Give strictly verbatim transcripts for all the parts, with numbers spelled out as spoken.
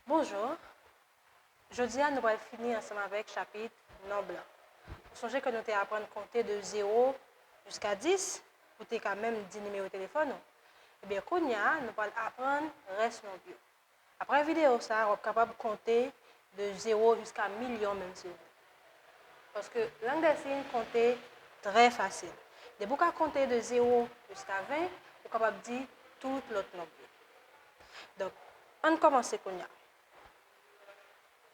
Bonjou. Jodi a, nou pral fini ansanm avèk chapit nonb lan. Ou sonje ke nou te aprann konte de zewo jiska dis, ou te ka menm di nimewo telefòn ou. Ebyen, kounye a, nou pral aprann rès nonb yo. Apre videyo sa a, w ap kapab konte de zewo jiska milyon menm si w vle. Paske lang dè siy konte trè fasil. Depi w ka konte de zewo jiska ven, ou kapab di tout lòt nonb yo. Donk, ann kòmanse kounye a.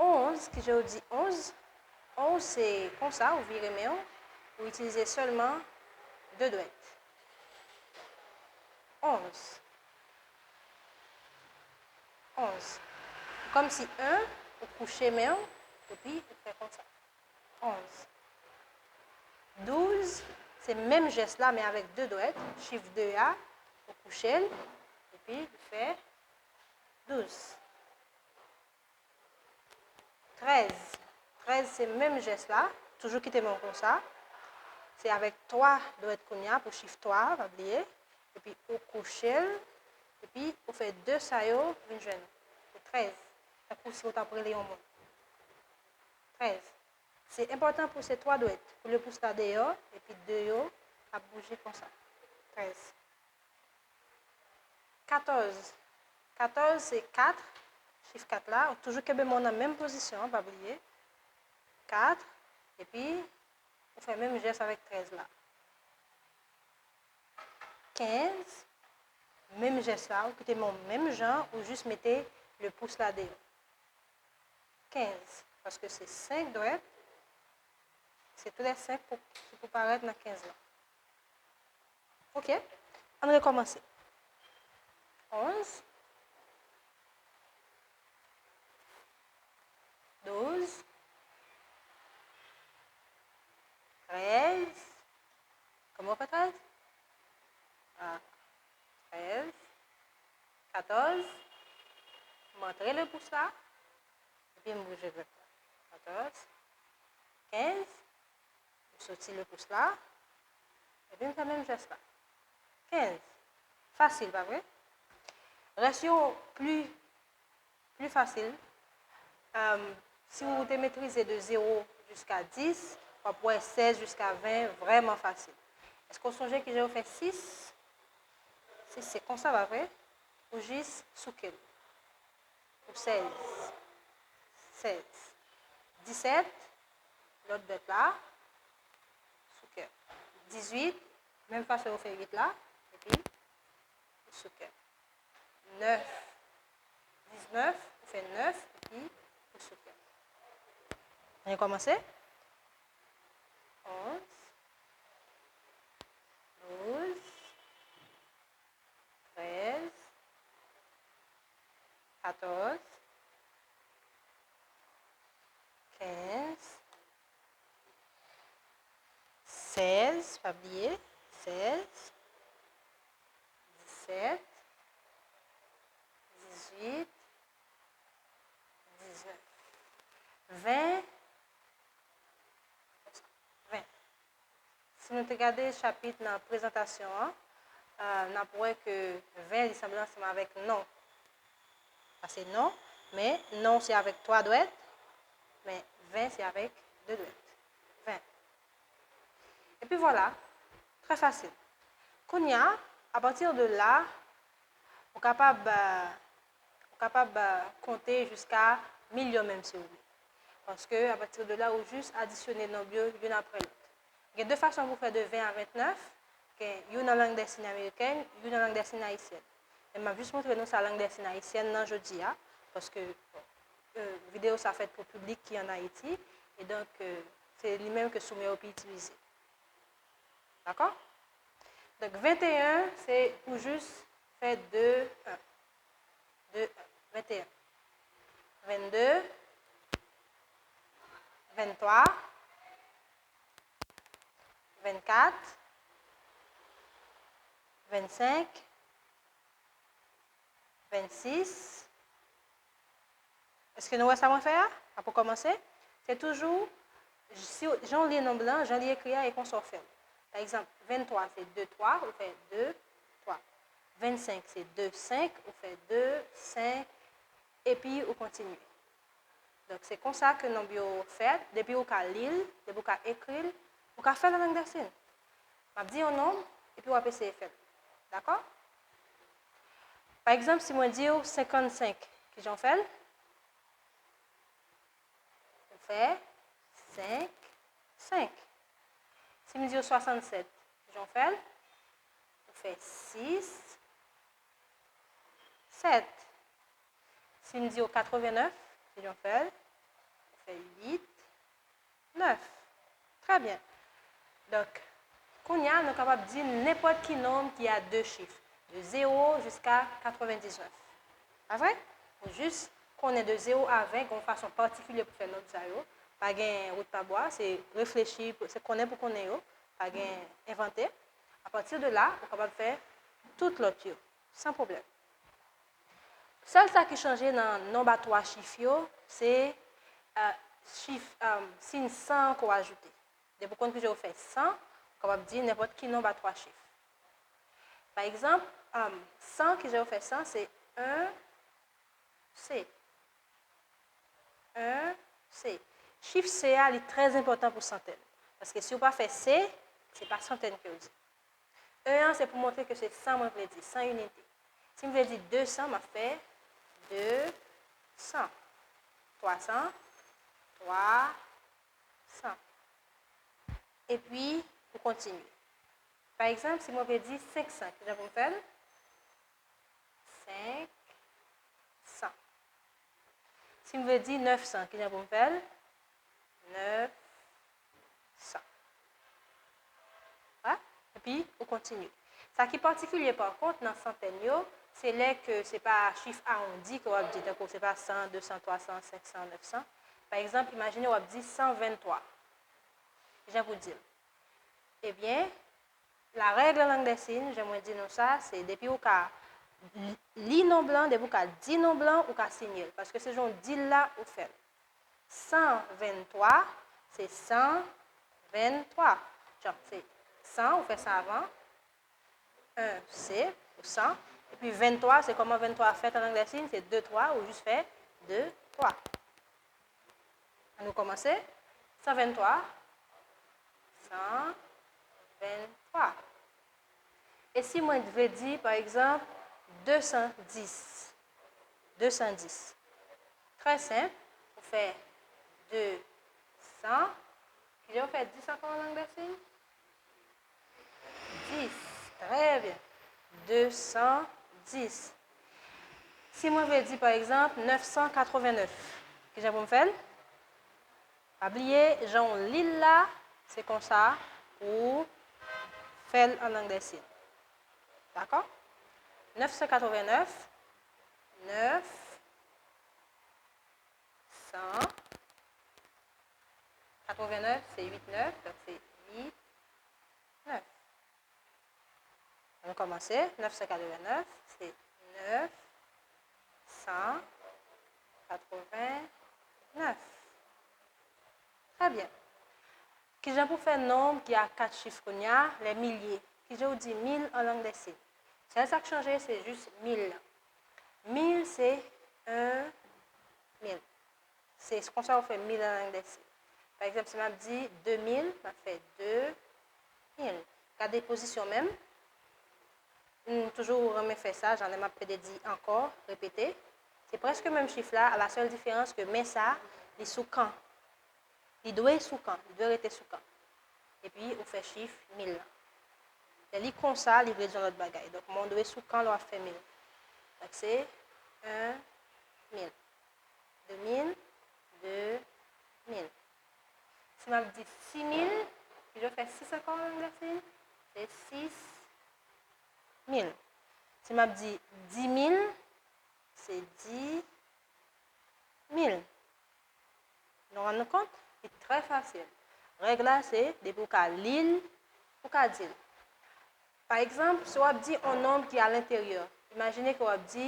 Onz, kijan yo di onz? Onz, se konsa, ou vire men w, ou itilize sèlman de dwèt. Onz. Onz. Kòmsi en, ou kouche men w, epi ou fè konsa. Onz. Douz, se menm jès la, men avèk de dwèt. Chif de a, ou kouche l, epi ou fè douz. Trèz. Trèz, se menm jès la, toujou kite men w konsa. Se avèk twa dwèt kounye a pou chif twa a, pa bliye. Epi ou kouche l, epi ou fè de sa yo vin jwenn ou. Se trèz. Tankou si w t ap rele yon moun. Trèz. Se enpòtan pou se twa dwèt, pou le pous la deyò, epi de yo ap bouje konsa. Trèz. Katòz. Katòz, se kat. Chif kat la, ou toujou kenbe men w nan menm pozisyon an, pa bliye. Kat, epi ou fè menm jès avèk trèz la. Kenz, menm jès la, ou kite men w menm jan, ou jis mete le pous la deyò. Kenz, paske se senk dwèt, se tou lè senk pou, ki pou parèt nan kenz lan. Ok, ann rekòmanse. Onz, douz, trèz. Kòman w fè trèz? Ah, trèz. Katòz. M antre le pous la. Epi m bouje dwèt la. Katòz. Kenz. M soti le pous la. Epi m fè menm jès la. Kenz. Fasil, pa vre? Rès yo pli, pli fasil. Em, si ou te metrize de zewo jiska dis, w ap wè sèz jiska ven vrèman fasil. Èske w sonje kijan yo fè sis? Sis, se konsa, pa vre? Ou jis souke l. Pou sèz. Sèz. Disèt, lòt dwèt la, souke. Dizuit, menm fason ou fè uit la, epi ou souke. Nèf. Diznèf, ou fè nèf, epi ou souke. Ann rekòmanse. Onz, douz, trèz, katòz, kenz, sèz, pa bliye, sèz, disèt, dizuit, diznèf, ven, ven. Si nou te gade chapit nan prezantasyon an, eh, n ap wè ke ven li sanble ansanm avèk non. Sa se non, men non se avèk twa dwèt, men ven se avèk de dwèt. Ven. Epi vwala, trè fasil. Kounye a, apati de la, ou kapab, eh, ou kapab, eh, konte jiska milyon menm si w vle. Paske, apati de la, ou jis adisyone nonb yo youn apre lòt. Gen de fason pou fè de ven a ventnèf. Gen youn nan lang dè siy amerikèn, youn nan lang dè siy ayisyèn. Men m ap jis montre nou sa lang dè siy ayisyèn nan jodi a, paske, bon, eh, videyo sa fèt pou piblik ki ann Ayiti, e donk, eh, se li menm ke soumè yo pi itilize. Dakò? Donk, venteyen, se pou jis fè de, en. De, venteyen. Vennde, venntwa, vennkat, vennsenk, vennsis. Èske nou wè sa mwen fè a? Apre kòmanse, se toujou, si, jan w li nonb lan, jan li ekri a, e konsa w fè l. Pa egzanp, venntwa se de twa, ou fè de twa. Vennsenk se de senk, ou fè de senk, epi ou kontinye. Donk, se konsa ke nonb yo fèt. Depi ou ka li l, depi ou ka ekri l, ou ka fè l an lang dè siy. M ap di yon nonb, epi w ap eseye fè l. Dakò? Pa egzanp, si mwen di w senkannsenk, kijan w fè l? Ou fè senk, senk. Si m di w swasannsèt, kijan w fè l? Ou fè sis, sèt. Si m di w katrevennèf, kijan w fè l? Ou fè uit, nèf. Trè byen. Donk, kounye a, nou kapab di nenpòt ki nonb ki a de chif, de zewo jiska katrevendiznèf. Pa vre? Ou jis konnen de zewo a ven, gen yon fason patikilye pou fè nonb sa yo. Pa gen wout pa bwa, se reflechi, se konnen pou konnen yo. Pa gen envante. Apati de la, ou kapab fè tout lòt yo, san pwoblèm. Sèl sa ki chanje nan nonb a twa chif yo, se, eh, chif, eh, siy san an ke w ajoute. Depi w konn kijan w fè san, ou kapab di nenpòt ki nonb a twa chif. Pa egzanp, eh, san, kijan w fè san, se en C. En C. Chif C a, li trè enpòtan pou santèn. Paske si w pa fè C, se pa santèn ke w di. En an, se pou montre ke se san mwen vle di, san inite. Si m vle di de san, m ap fè de san. Twa san, twa san. Epi, ou kontinye. Pa egzanp, si mwen vle di senk san, kijan pou m fè l? Senk san. Si m vle di nèf san, kijan pou m fè l? Nèf san. Epi, ou kontinye. Sa ki patikilye, pa kont, nan santèn yo, se lè ke se pa chif awondi ke w ap di, tankou se pa san, de san, twa san, senk san, nèf san. Pa egzanp, imajine w ap di san venntwa. Kijan pou di l? Ebyen, la règle en langue des signes, jan mwen di nou sa, se depi ou ka li, li nonb lan, depi ou ka di nonb lan, ou ka siyen l. Paske se jan w di l la, ou fè l. San venntwa, se san venntwa. Jan, se san, ou fè san avan. En C, pou san. Epi venntwa, se kòman venntwa fèt an lang dè siy, se de twa, ou jis fè de twa. Ann nou kòmanse. San venntwa. San venntwa. E si mwen vle di, pa egzanp, de san dis? De san dis. Trè senp, ou fè de san. Kijan ou fè dis ankò an lang dè siy? Dis. Trè byen. De san dis. Si mwen vle di, pa egzanp, nèf san katrevennèf, kijan pou m fè l? Pa bliye, jan w li l la, se konsa pou w fè l an lang dè siy. Dakò? Nèf san katrevennèf, nèf san katrevennèf, se uit nèf, donk se uit nèf. Ann kòmanse. Nèf san katrevennèf, se nèf san katrevennèf. Trè byen. Kijan pou fè nonb ki a kat chif kounye a, les milliers? Kijan ou di mil an lang dè siy? Sèl sa k chanje, se jis mil lan. Mil, se en mil. Se konsa ou fè mil an lang dè siy. Pa egzanp, si m ap di de mil, m ap fè de mil. Gade pozisyon menm. M toujou renmen fè sa, jan lè m ap plede di ankò, repete. Se prèske menm chif la, a la sèl diferans ke men sa, li sou kan. Li dwe sou kan, li dwe rete sou kan. Epi ou fè chif mil lan. Lè li konsa, li vle di yon lòt bagay. Donk, men w dwe sou kan lè w ap fè mil. Donk, se en mil. De mil, de mil. Si m ap di sis mil, kijan w fè sis ankò an lang dè siy? Se sis mil. Si m ap di dis mil, se dis mil. Nou rann nou kont? Li trè fasil. Règ la, se depi w ka li l, ou ka di l. Pa egzanp, si w ap di yon nonb ki alenteryè, imajine ke w ap di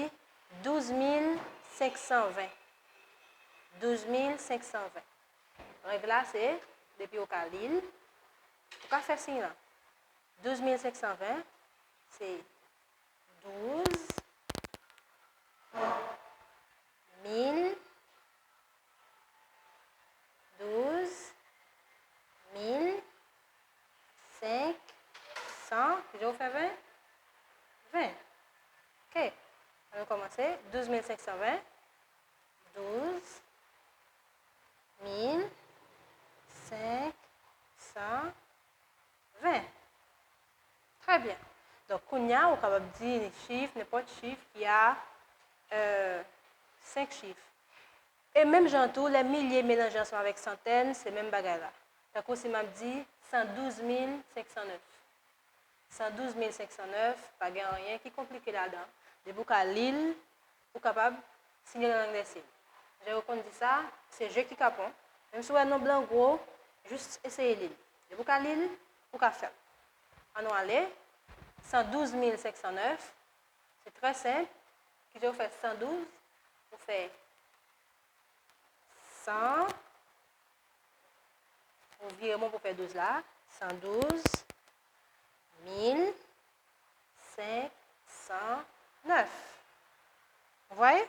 douz mil senk san ven. Douz mil senk san ven. Règ la, se depi w ka li l, ou ka fè siy lan. Douz mil senk san ven, se douz Ann nou kòmanse. Douz mil senk san ven. Douz mil senk san ven. Trè byen. Donk, kounye a, ou kapab di chif, nenpòt chif ki a, euh, senk chif. E menm jan tou, lè milye melanje ansanm avèk santèn, se menm bagay la. Tankou si m ap di san douz mil senk san nèf. San douz mil senk san nèf, pa gen anyen ki konplike ladan. Depi w ka li l, ou kapab siyen nan lang dè siy. Jan yo konn di sa, se je ki kapon. Menm si w wè nonb lan gwo, jis eseye li l. Depi w ka li l, ou ka fè l. Ann nou ale. San douz mil senk san nèf, se trè senp. Kijan w fè san douz? Ou fè san, ou vire men w pou fè douz la, san douz mil senk san nèf. Vous voyez?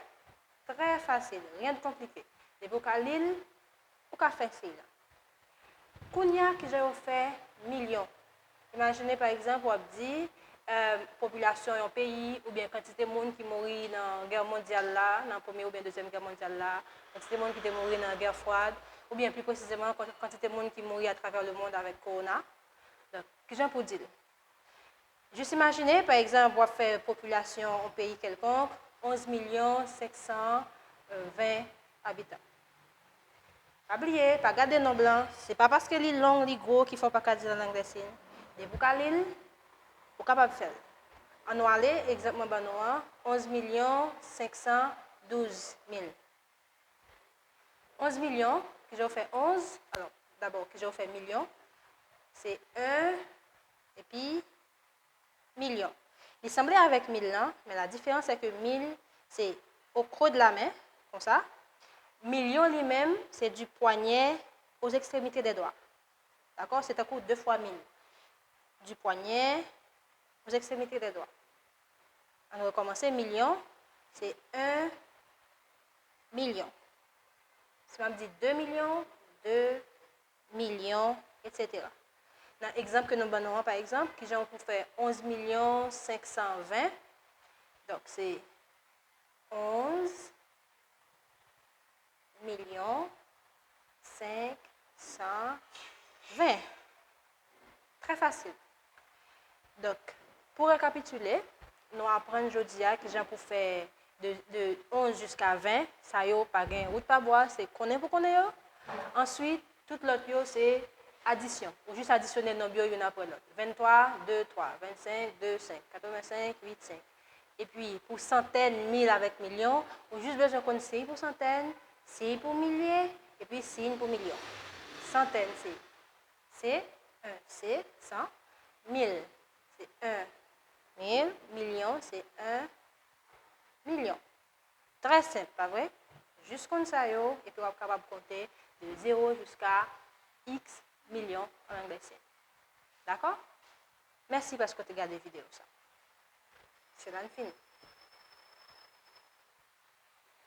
Trè fasil, rien de compliqué. Depi w ka li l, ou ka fè siy la. Kounye a, kijan yo fè milyon? Imajine, pa egzanp, w ap di, euh, popilasyon yon peyi, oubyen kantite moun ki mouri nan gè mondyal la, nan premye oubyen dezyèm gè mondyal la, kantite moun ki te mouri nan gè fwad, oubyen pli presizeman, kan-, kantite moun ki mouri atravè lemonn avèk kowona. Donk, kijan pou w di l? Jis imajine, pa egzanp, w ap fè popilasyon yon peyi kèlkonk, onz milyon senk san ven abitan. Pa bliye, pa gade nonb lan, se pa paske li long, li gwo ki fè w pa ka di l an lang dè siy. Depi w ka li l, ou kapab fè l. Ann nou ale, egzanp mwen ban nou an, onz milyon senk san douz mil. Onz milyon, kijan w fè onz? Alò, dabò, kijan w fè milyon? Se en epi milyon. Li sanble avèk mil lan, men la différence c'est que mil, se au creux de la main, konsa. Milyon li menm, se du poignet aux extrémités des doigts. Dakò? Se tankou de fwa mil. Du poignet aux extrémités des doigts. Ann rekòmanse, milyon, se en milyon. Si m ap di de milyon, de milyon, etsetera. Nan egzanp ke nou ban nou an, pa egzanp, kijan pou fè onz milyon senk san ven? Donk, se onz milyon senk san ven. Trè fasil. Donk, pou rekapitile, nou aprann jodi a kijan pou fè de, de onz jiska ven, sa yo pa gen wout pa bwa, se konnen pou konnen yo. Answit, tout lòt yo se adisyon. Ou jis adisyone nonb yo youn apre lòt. Venntwa, de, twa, vennsenk, de, senk, katrevensenk, uit, senk. Epi, pou santèn, mil avèk milyon, ou jis bezwen konn siy pou santèn, siy pou milye, epi siy pou milyon. Santèn se, se en, se san. Mil, se en mil. Milyon, se en milyon. Trè senp, pa vre? Jis konn sa yo, epi w ap kapab konte de zewo jiska x milyon an lang dè siy. Dakò? Mèsi paske w te gade videyo sa. Se la n fini.